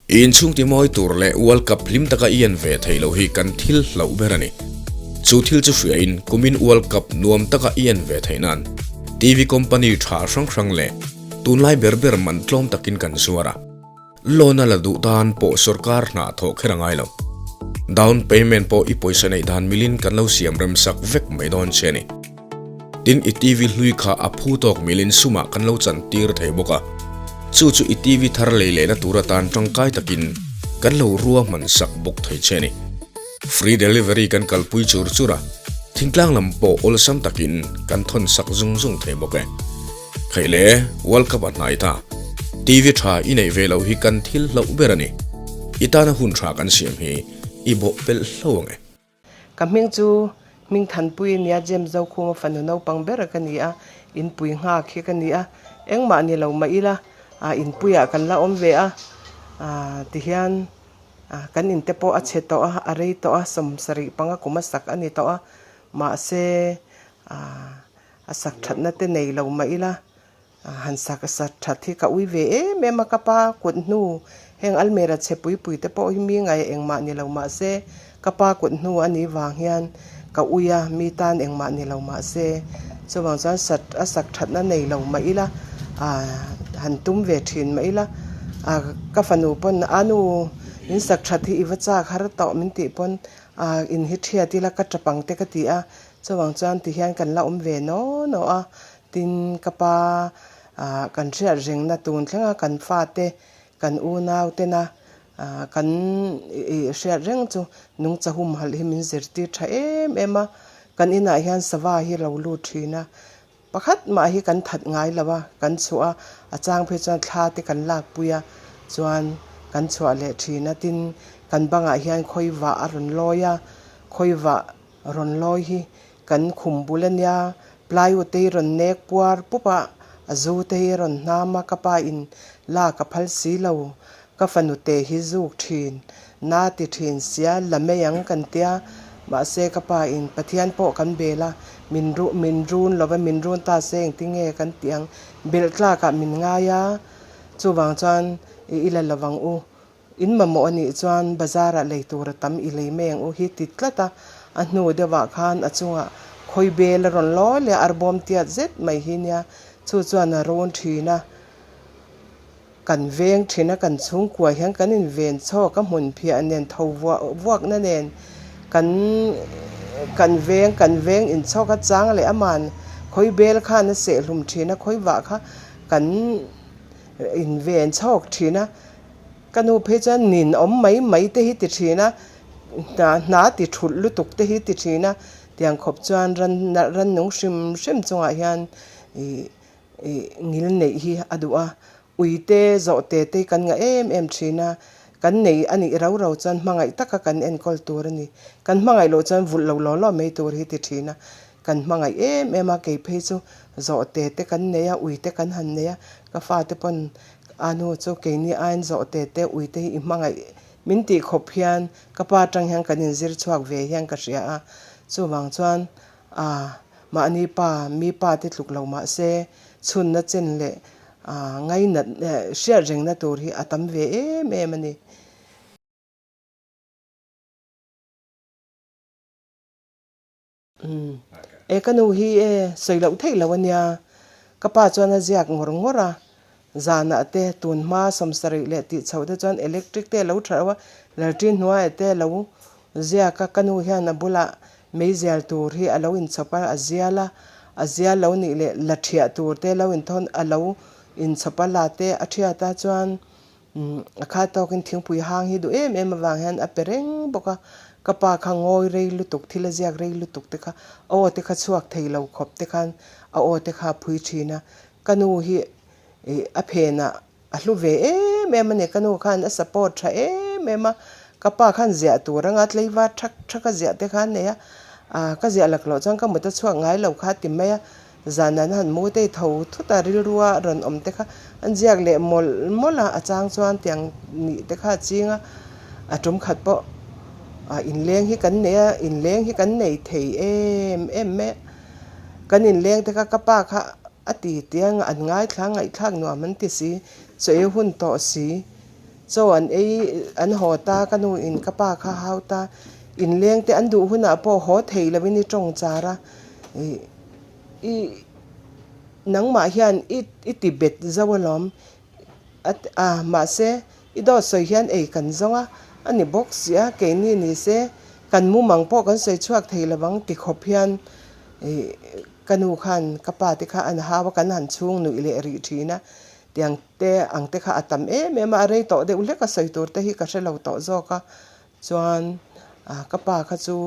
I inchhung timawi tur leh World Cup hlim taka i en ve theih loh hi kan thil hlauh ber a ni. Chu thil chu hriain kumin World Cup nuam taka i en ve theih nan TV company tha hrang hrang leh tunlai ber ber man tlawm takin kan zuar a. Loan a la duh tan pawh sorkar hna thawh kher a ngai lo. Down payment pawh i pawisa neih dan milin kan lo siam rem sak vek mai dawn che a ni. Tin i TV hlui kha a phu tawk milin sumah kan lo chan tir thei bawk a. Chu chu i TV thar lei lehna tur atan tangkai takin kan lo rua hman sak bawk thei che a ni. Free delivery kan kalpui chur chur a, thingtlang lam pawh awlsam takin kan thawn sak zung zung thei bawk e. Khaih le, World Cup a hnai ta. TV tha i neih ve loh hi kan thil hlauh ber a ni. I tana hun tha kan siam hi i bawh pelh hlo ang e. Ka hming chu Hming Thanpui a nia, James Zokhuma fanu naupang ber ka ni a, inpui nghak hi ka ni a, engmah ni lo mah ila inpuiah kan la awm ve a, tihian kan inte pawh a chhe tawh a, a rei tawh a, 75 kum a sak a ni tawh a, mahse A sak thatna te nei lo mah ila, han sak a sak that hi ka ui ve em em a, ka pa kut hnu heng almera chhe pui pui te pawh hi mi ngaih engmah ni lo mah se, ka pa kut hnu a nih vang hian ka ui a, mi tan engmah ni lo mah se, chuvang chuan sat a sak thatna nei lo mah ila, han tum ve thin mah ila, ka fanu pawn a nu in sak that hi i va chak har tawh min tih pawn in hi thiat ila ka tap ang te ka ti a, Chuvang chuan ti hian kan la awm ve naw naw a, tin ka pa ah kan hriat rengna tun thlenga kan fate kan unau tena ah kan ih hriat reng chu nungcha humhalh hi min zirtir tha em em a, kan inah hian sava hi lo lut thin a, pakhat mah hi kan that ngai lo a, kan chhuah a, a chang phei chuan thla te kan lak pui a, chuan kan chhuah leh thin a, tin kan bangah hian khawivah a rawn lawi a, khawivah. Rawn lawi hi kan khum bul a nia, plywood te hi rawn nek puar pup a, a zu te hi a rawn hnam a, ka pa in lak a phal si lo, ka fanu te hi zuk thin, na ti thin sia, la mai ang kan tia, mahse ka pa in Pathian pawh kan bel a, min ru min run lo va, min run ta se engtin nge kan tih ang, belh tlak ah min ngai a, chuvang chuan i ila lovang u. In mamawh a nih chuan bazar ah lei tur a tam i lei mai ang u hi ti tlat a, a hnu deuh ah khan a chungah khawi bel a rawn lawi leh a arbawm tiat zet mai hi nia chu chuan a rawn thin a, kan veng thin a kan chhungkua hian kan in ven chhawk a hmun phiah nen tho vuah vuak na nen kan kan veng kan veng in chhawk a chang leh aman khawi bel khan a seh hlum thin a khawi vah kha kan in ven chhawk thin a. Ka nu phei chuan nin awm mai mai te hi ti thin a, hna hna ti thulh lutuk te hi ti thin a, tiang khawp chuan ran rannung hrim hrim chungah hian ih ih ngil neih hi a duh a, ui te zawh te te hi kan ngah em em thin a, kan nei a nih rau rau chuan hmangaih taka kan enkawl tur a ni, kan hmangaih loh chuan vulh lo law law mai tur hi ti thin a, kan hmangaih em em a, kei phei chu zawh te te kan nei a, ui te kan han nei a, ka fate pawn A nu chu keini aiin zawh te te ui te hi i hmangaih min tih khawp hian ka pa atang hian kan inzir chhuak ve hian ka hria a, chuvang chuan a mahni pa mi pa te tluk lo mah se chhunna chen leh a ngainat hriat rengna tur hi a tam ve em em a ni. Umm. E ka nu hi e sawi loh theih loh a nia. Ka pa chuan a ziak ngawr ngawr a, zanah te tun hma 70 leh tih chhoh te chuan electric te a lo tha reuh a, lalṭin hnuaiah te a lo ziak a, ka nu hian a bulah meizial tur hi a lo inchhawp a, a zial a, a zial lo nih leh la ṭhiah tur te lo inthawn a lo inchhawp a, la te a ṭhiat a chuan A kha tawkin thingpui hang hi duh em em avang hian a pe reng bawk a, ka pa kha ngawi rei lutuk, thil a ziak rei lutuk te kha a aw te kha chhuak thei lo khawp te khan a aw te kha a phui thin a, ka nu hi ih a phenah a hlu ve em em a ni, ka nu khan a support tha em em a, ka pa khan ziah tur anga tleivar thak thak a ziah te kha a nei a, ka ziah lak loh chuan ka mut a chhuak ngai lo kha a ti mai a. Zan an han mu te tho thut a, rilrua rawn awm te kha an ziak leh mawlh mawlh a, a chang chuan tiang nih te kha a ching a, a tum khat pawh ah inleng hi kan nei a, inleng hi kan nei thei em em mai a, kan inleng te kha ka pa kha a ti tiang an ngaithla ngaihthlak nuam an ti si, chaw ei hun tawh si. Chaw an ei an haw ta ka nu in ka pa kha hau ta inleng te an duh hunah pawh haw thei lovin i tawng char a ih i nangmah hian i i ti bet zo alawm a a mahse i dawt sawi hian ei kan zawng a a ni bawk si a keini ni se kan mumang pawh kan sawi chhuak thei lovang ti khawp hian ih ka nu khan ka pa te kha an hau a kan han chhung nuih leh rih thin a tiang te ang te kha a tam em em a, a rei tawh deuh hlek a sawi tur te hi ka hre lo tawh zawk a, chuan ah ka pa kha chu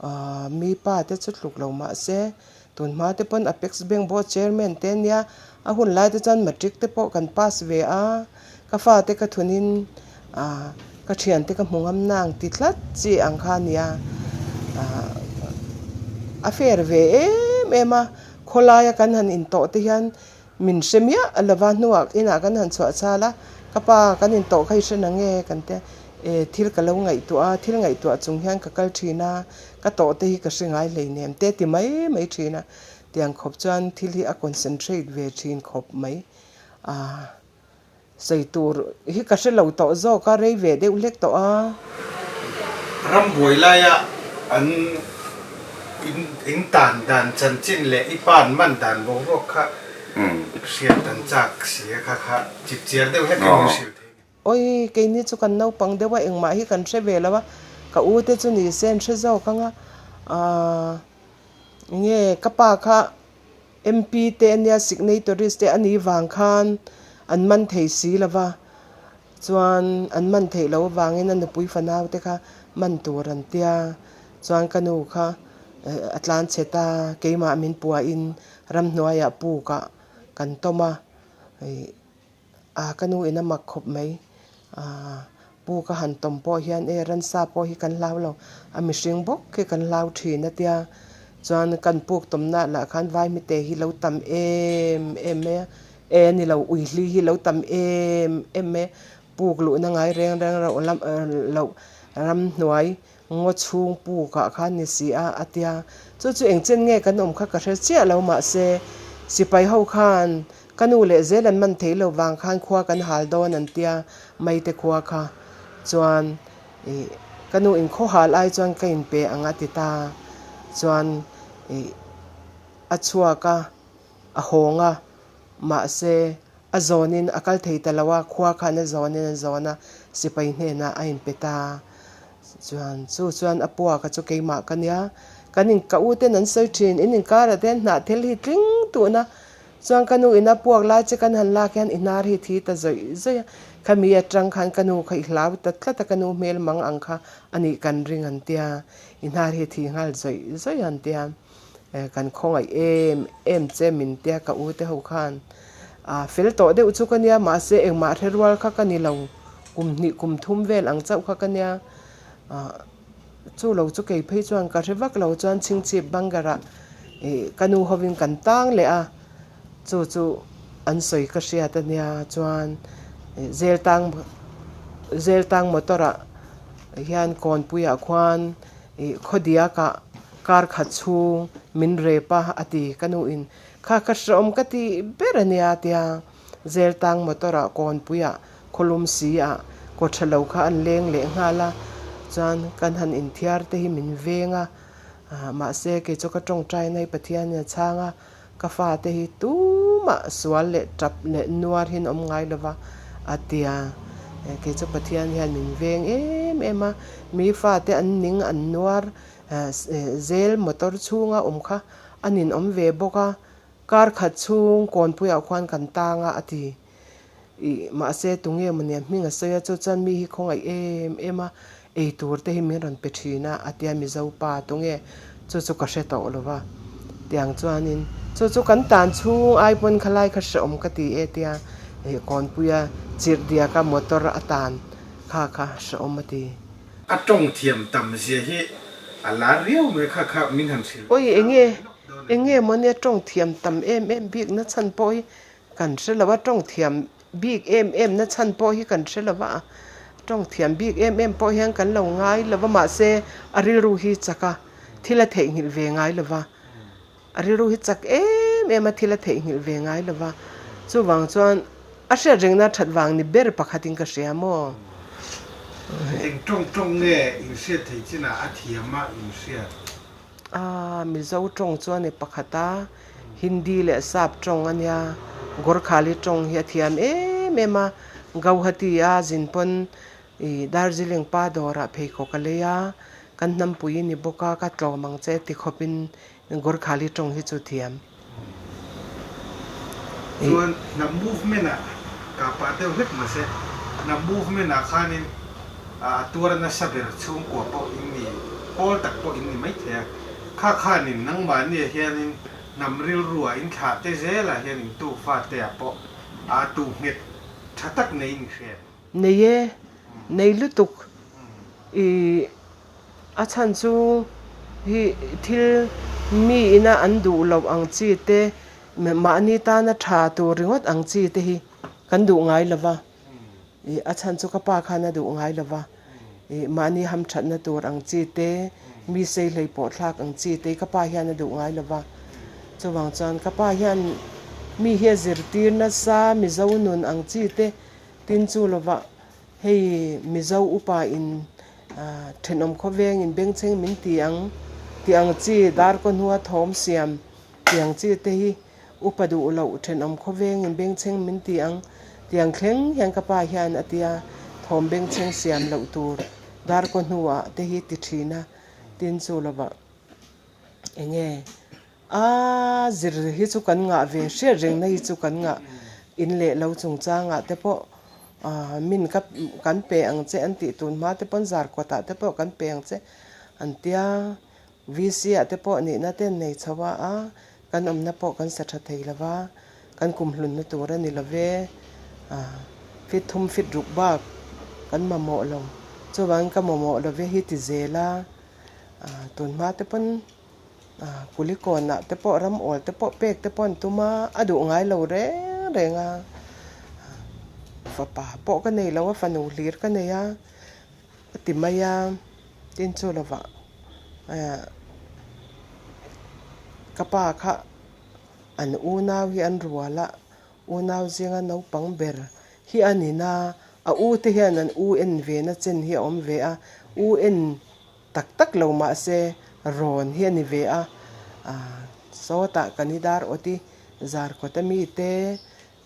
ah mi pa te chu tluk lo mah se tun hma te pawn Apex Bank Board Chairman te ania a hun lai te chuan matric te pawh kan pass ve a, ka fa te ka thun in ah ka thian te ka hmu ngam na ang ti tlat chi ang kha ania ah a fair ve em em a khawlaia kan han intawh te hian. Min hre miah lova hnuah inah kan han chhuah chal a, ka pa kan intawh kha i hre na nge kan tia, e thil ka lo ngaihtuah a, thil ngaihtuah chung hian ka kal thin a, ka tawh te hi ka hre ngai hleinem te ti mai mai thin a, tiang khawp chuan thil hi a concentrate ve thin khawp mai a, sawi tur hi ka hre lo tawh zawk a, rei ve deuh hlek tawh a. Rambuai laia an in tan dan chanchin leh i pan man dan boruak kha hriat an chak si a, kha kha chipchiar deuh hlek in min hrilh thei. Awi, keini chu kan naupang deuh a, engmah hi kan hre ve lo a, ka u te chu ni se an hre zawk ang a, aaa nge ka pa kha MP te ania signatories te a nih vang khan an man thei si lo va, chuan an man theih loh avangin a nupui fanau te kha man tur an tia, chuan ka nu kha a tlan chhe ta, keimah min puahin ramhnuaiah pukah kan tawm a, ih Ah ka nu in a mak khawp mai. Ah pu ka han tawm pawh hian e ransa pawh hi kan hlau lo, a mihring bawk hi kan hlau thin a tia. Chuan kan puk tawmna lah khan vaimite hi lo tam em em mai a, e a ni lo ui hli hi lo tam em em mai a, puk luhna ngai reng reng reuh lam loh ramhnuai Ngaw chhung pukah khan ni si a, a tia. Chu chu eng chen nge kan awm kha ka hre chiah lo mahse sipai ho khan ka nu leh zel an man thei lo vang khan khua kan hal dawn an tia Maite khua kha chuan ih ka nu in khaw hal ai chuan ka inpe ang a ti ta chuan ih a chhuak a a hawng a mahse a zawnin a kal thei ta lo a khua khan a zawnin a zawn a sipai hnenah a inpe ta. Chuan chu chuan a puaka chu keimah ka nia, kan in ka u ten an sawi thin, in inkarah te hian hnah thil hi tling tun a, chuan ka nu in a puak lai che kan han lak hian i hnar hi thi ta zawih zawih a, khami atang khan ka nu kha i hlau ta tlat a, ka nu hmel mang ang kha a nih kan ring an tia, i hnar hi thi nghal zawih zawih an tia, kan khawngaih em em che min tia ka u te ho khan ah fel tawh deuh chu ka nia mahse engmah hre rual kha ka ni lo. Kum hnih kum thum vel ang chauh kha ka nia, ah chu lo chu kei phei chuan ka hre vak lo chuan chhingchhip bunker-ah ih ka nu hovin kan tang leh a, chu chu an sawi ka hriat a nia chuan ih zel tang zel tang motor-ah hian kawnpuiah khuan ih khawdiakah kar khat chhung min rep a a ti ka nu in kha ka hreawm ka tih ber a nia tia. Zeltang motor ah kawnpui ah khawlum si ah kaw tha lo kha an leng leh nghal a, chuan kan han inthiar te hi min veng a, mahse kei chu ka tawngtai na hi Pathian in a chhang a, ka fa te hi tumah sual leh tap leh nuar hi an awm ngai lo va a ti a, kei chu Pathian hian min veng em em a, mi fa te an ning an nuar zel motor chhunga awm kha a ninawm ve bawk a. Kar khat chhung kawnpuiah khuan kan tang a, a ti. Ih, mahse tunge maw nia hming a sawi a, chu chuan mi hi khawngaih em em a, ei tur te hi min rawn pe thin a, a tia Mizo pa tunge chu chu ka hre tawh lo va. Tiang chuanin chu chu kan tan chhung ai pawn khalai kha hreawm ka ti e tia ih kawnpuia chirhdiaka motor a tan kha kha hreawm a ti. A tawng thiam tam zia hi a lar riau mai kha kha min han hrilh Awi enge Eng nge maw nia tawng thiam tam em em bik na chhan pawh hi kan hre lo a, tawng thiam bik em em na chhan pawh hi kan hre lo a, tawng thiam bik em em pawh hian kan lo ngai lo va mahse a rilru hi chak a, thil a theihnghilh ve ngai lo va, a rilru hi chak em em a thil a theihnghilh ve ngai lo va, chuvang chuan. A hriat rengna that vang ni ber pakhatin ka hria maw? Eng tawng tawng nge in hriat thei chinah a thiam a in hriat? A, Mizo tawng chu a ni pakhat a, Hindi leh Sap tawng a nia, Gorkhali tawng hi a thiam em em a, Gauhati a zin pawn i Darjeeling pa dawrah pheikhawk a lei a, kan hnampui i ni bawk a, ka tlawm ang che ti khawpin Gorkhali tawng hi chu thiam. Chuan hnam movement ah ka pah deuh hlek mahse hnam movement ah khanin a tuar nasa ber chhungkua pawh in ni pawl tak pawh in ni maithei a, kha khanin nangmahni ah hianin hnam rilru ah in thlah te zel ah hian in tu fate ah pawh a tu nghet tha tak nei in hriat. Nei e, nei lutuk i A chhan chu hi thil mi ina an duh loh ang chi te, mahni tana tha tur ringawt ang chi te hi kan duh ngai lo va. Ih a chhan chu ka pa khan a duh ngai lo va. Ih mahni hamthatna tur ang chi te, mi sei hlei pawh thlak ang chi te hi ka pa hian a duh ngai lo va. Chuvang chuan ka pa hian mi hi a zirtir nasa Mizo nun ang chi te tin chu lovah Hei Mizo upa in thenawm khawveng in bengchheng min ti ang tih ang chi dar kaw hnua thawm siam tih ang chi te hi upa duh loh thenawm khawveng in bengchheng min ti ang tih ang thleng hian ka pa hian a tia thawm bengchheng siam loh tur dar kaw hnuah te hi ti thin a tin chu lovah enge A zir hi chu kan ngah ve hriat rengna hi chu kan ngah in leh lo chungchangah te pawh min ka kan pe ang che an tih tun hma te pawn zar kawtah te pawh kan pe ang che an tia VC ah te pawh nihna te an nei chho a a kan awmna pawh kan sa tha thei lo va kan kumhlunna tur a ni lo ve fit thum fit ruk bak kan mamawh lo chuvangin ka mamawh lo ve hi ti zel a tun hma te pawn. Kulikawnah te pawh ram awl te pawh pek te pawh an tum a, a duh ngai lo reng reng a, fapa pawh ka nei lo a, fanu hlir ka nei a, a ti mai a, tin chu lovah ka pa kha an unau hi an rual a, unau zinga naupang ber hi a ni na, a u te hian an u en ve na chen hi a awm ve a, u en. Tak tak lo mahse rawn hi a ni ve a, sawtah kan i dar awt i Zarkawta mi te,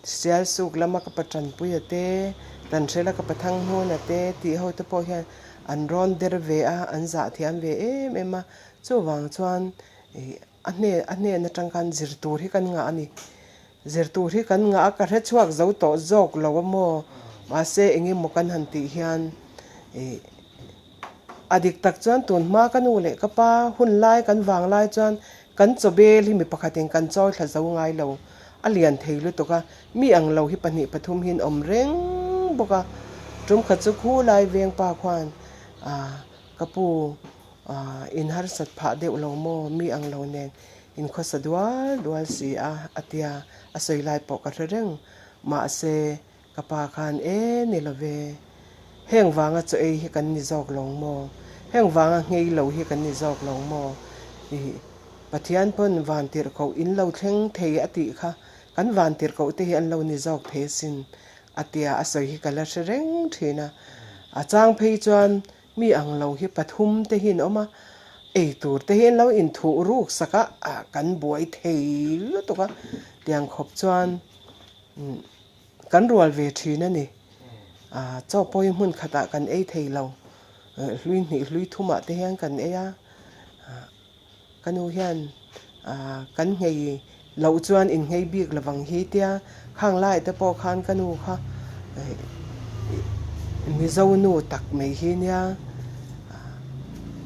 Sialsuk lama ka pa Tanpuia te, Tanhrela ka pa Thanghnuna te tih ho te pawh hian an rawn der ve a, an zah thiam ve em em a, chuvang chuan a hne a hnen atang khan zir tur hi kan ngah a ni. Zir tur hi kan ngah a, ka hre chhuak zo tawh zawk lo a maw? Mahse eng emaw kan han tih hian ih a dik tak chuan tun hma ka nu leh ka pa hun lai kan vang lai chuan kan chaw bel hi mi pakhatin kan chawi thla zo ngai lo. A lian thei lutuk a, mi ang lo hi pahnih pathum hian awm reng bawk a. Tum khat chu khu lai veng pa khuan ah ka pu ah in harsat phah deuh lo maw mi ang lo nen In khawsa dual dual si a, a tia, a sawi lai pawh ka hre reng. Mahse, ka pa khan, E, ni lo ve. Heng vanga chaw ei hi kan ni zawk lo maw? Heng vanga nghei lo hi kan ni zawk lo maw? Ih, Pathian pawn van tirhkoh in lo thleng thei a tih kha, kan van tirhkoh te hi an lo ni zawk thei asin, a tia, a sawi hi ka la hre reng thin a. A chang phei chuan Mi ang lo hi pathum te hi an awm a, ei tur te hi an lo inthuh ruk sak a, kan buai thei lutuk a, tiang khawp chuan kan rual ve thin a ni. Chaw pawh hi hmun khatah kan ei thei lo, hlui hnih hlui thumah te hian kan ei a. Ka nu hian kan nghei loh chuan in nghei bik lovang hi tia khang lai te pawh khan ka nu kha Mizo nu tak mai hi nia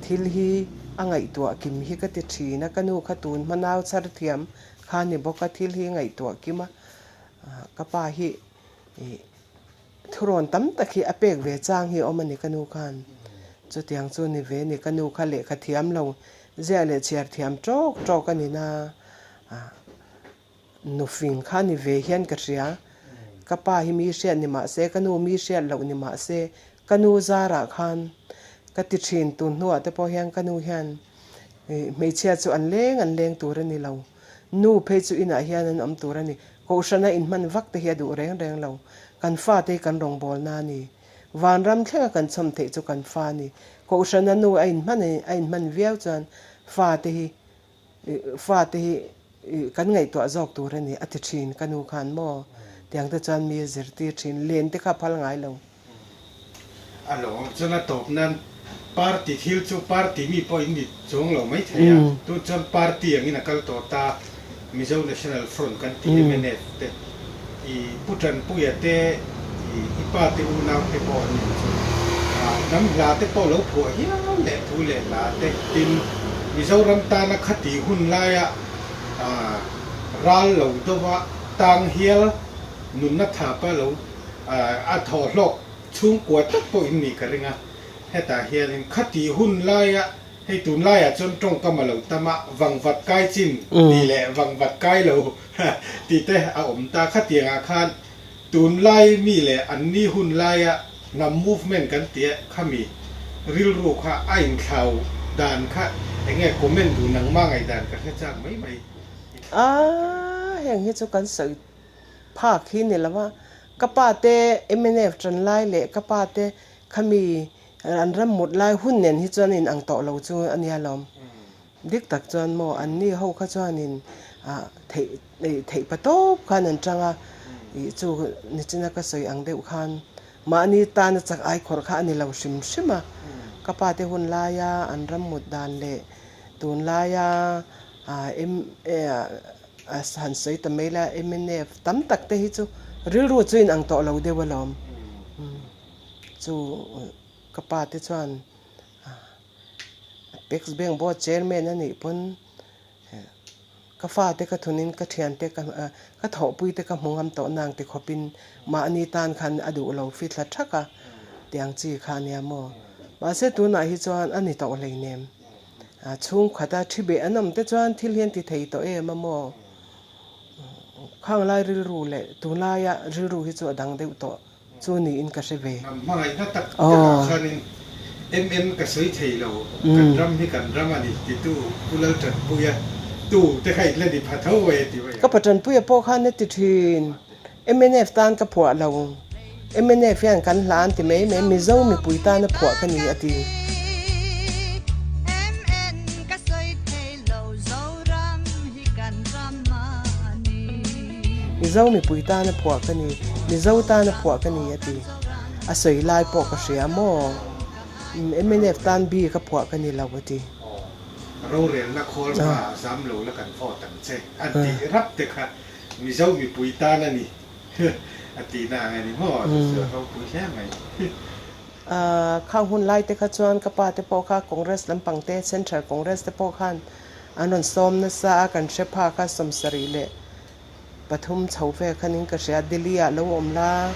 thil hi a ngaihtuah kim hi ka ti thin a, ka nu kha tun hma nau chhar thiam kha ni bawk a thil hi ngaihtuah kim a, ka pa hi Thurawn tam tak hi a pek ve chang hi a awm a ni ka nu khan. Chutiang chu ni ve ni ka nu kha lehkha thiam lo ziah leh chhiar thiam tawk tawk a ni na nufing kha ni ve hian ka hria. Ka pa hi mi hriat ni mah se ka nu mi hriat loh ni mah se ka nu zarah khan ka ti thin tun hnuah te pawh hian ka nu hian hmeichhia chu an leng an leng tur a ni lo. Nu phei chu inah hian an awm tur a ni. Kohhrana inhman vak te hi a duh reng reng lo. Kan fate hi kan rawngbawlna a ni. Vanram thlenga kan chhawm theih chu kan fa a ni. Kohhrana nu a inhman a inhman viau chuan fate hi fate hi kan ngaihtuah zawk tur a ni a ti thin ka nu khan maw tiang te chuan mi a zirtir thin len te kha a phal ngai lo. A lo chuan a tawp nan party thil chu party mi pawh in ni chuang lo mai thei a, tun chuan party angin a kal tawh ta Mizo National Front kan tih mnf te i Pu Tanpuia te i i pa te unau te pawh an ni chu hnam hla te pawh lo phuah hial leh thu leh hla te tin Mizoram tana khati hun laia ral lo deuha tang hial nunna thapa lo A thawhhlawk chhungkua tak pawh in nih ka ring a, hetah hianin khati hun laia hei tunlaiah chuan tawngkam a lo tam a, vangvat kai chin tih leh vangvat kai lo tih te a awm ta. Khatiangah khan tunlai mi leh anni hun laia hnam movement kan tih a khami rilru kha a inthlau dan kha eng nge comment duh nangmah ngaihdan ka hre chak mai mai. A, heng hi chu kan sawi Phak hi ni lo a, ka pa te mnf tan lai leh ka pa te khami an ram mut lai hun nen hi chuan in ang tawh lo chu a nia lawm. Dik tak chuan maw an ni ho kha chuanin ah theih theih pa tawp khan an tang a, ih chu nichina ka sawi ang deuh khan mahni tana chak ai khawrh kha a ni lo hrim hrim a, ka pa te hun laia an ram mut dan leh tunlaia ah A han sawi ta mai la, mnf tam tak te hi chu rilru chu in ang tawh lo deuh alawm. Chu ka pa te chuan Apex Bank Board Chairman a nih pawn ka fa te ka thunin ka thian te ka ka thawhpui te ka hmu ngam tawh nang ti khawpin mahni tan khan a duh lo fi thla thak a tiang chi kha ania maw. Mahse tunah hi chuan a ni tawh hleinem. A chhungkhata thi beh an awm te chuan thil hian ti thei tawh em a maw? Khang lai rilru leh tunlaia rilru hi chu a dang deuh tawh chu niin ka hre ve. Hnam hmangaihna tak takah khanin MN ka sawi thei lo, kan ram hi kan ram a ni titu Pu Laltanpuia tu te kha in la ni pha tho e ti mai ang. Ka Patanpuia pawh khan a ti thin. Mnf tan ka phuah lo. Mnf hian kan hla an ti mai mai, Mizo mipui tana phuah ka ni a ti. Mizo mipui tana phuah ka ni, Mizo tana phuah ka ni a ti. A sawi lai pawh ka hria maw? Mnf tan bi ka phuah ka ni lo a ti. Rorelna khawl hma zam lo la kan vote ang che an tih rap te kha. Mizo mipui tan a ni a tihna ang a ni maw? Chu chu a ropui hle mai. Khang hun lai te kha chuan ka pa te pawh kha Congress lampang te, Central Congress te pawh khan an rawn sawm nasa a, kan hre phak a, 73 chho vel khanin ka hria, Delhi ah lo awm la,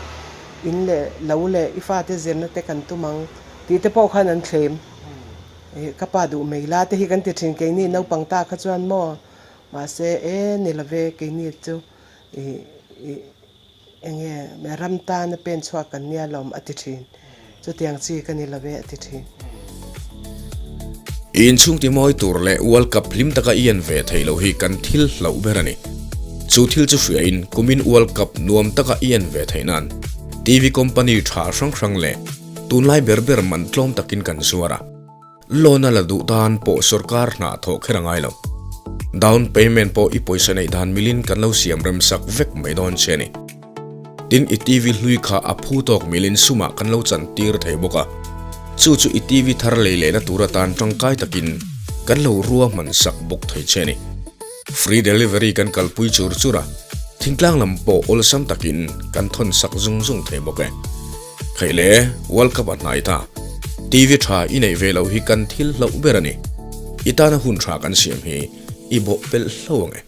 in leh lo leh i fate zirna te kan tum ang tih te pawh khan an thlem. Ka pa duh mai la te hi kan ti thin keini naupang ta kha chuan maw? Mahse, e ni love, keini chu i i enge ram tana pen chhuak kan nia lawm a ti thin. Chutiang chi ka ni love a ti thin. I inchhung ti mawi tur leh World Cup hlim taka i en ve theih loh hi kan thil hlauh ber a ni. Chu thil chu hriain kumin World Cup nuam taka i en ve theih nan TV company tha hrang hrang leh tunlai ber ber man tlawm takin kan zuar a. Loan a la duh tan pawh sorkar hna thawh kher a ngai lo. Down payment pawh i pawisa neih dan milin kan lo siam rem sak vek mai dawn che a ni. Tin i TV hlui kha a phu tawk milin sumah kan lo chan tir thei bawk a. Chu chu i TV thar lei lehna tur atan tangkai takin kan lo ruahman sak bawk thei che a ni. Free delivery kan kalpui chur chur a, thingtlang lam pawh awlsam takin kan thawn sak zung zung thei bawk e. Theih le, World Cup a hnai ta. TV tha i neih ve loh hi kan thil hlauh ber a ni. I tana hun tha kan siam hi i bawh pelh hlo ang e.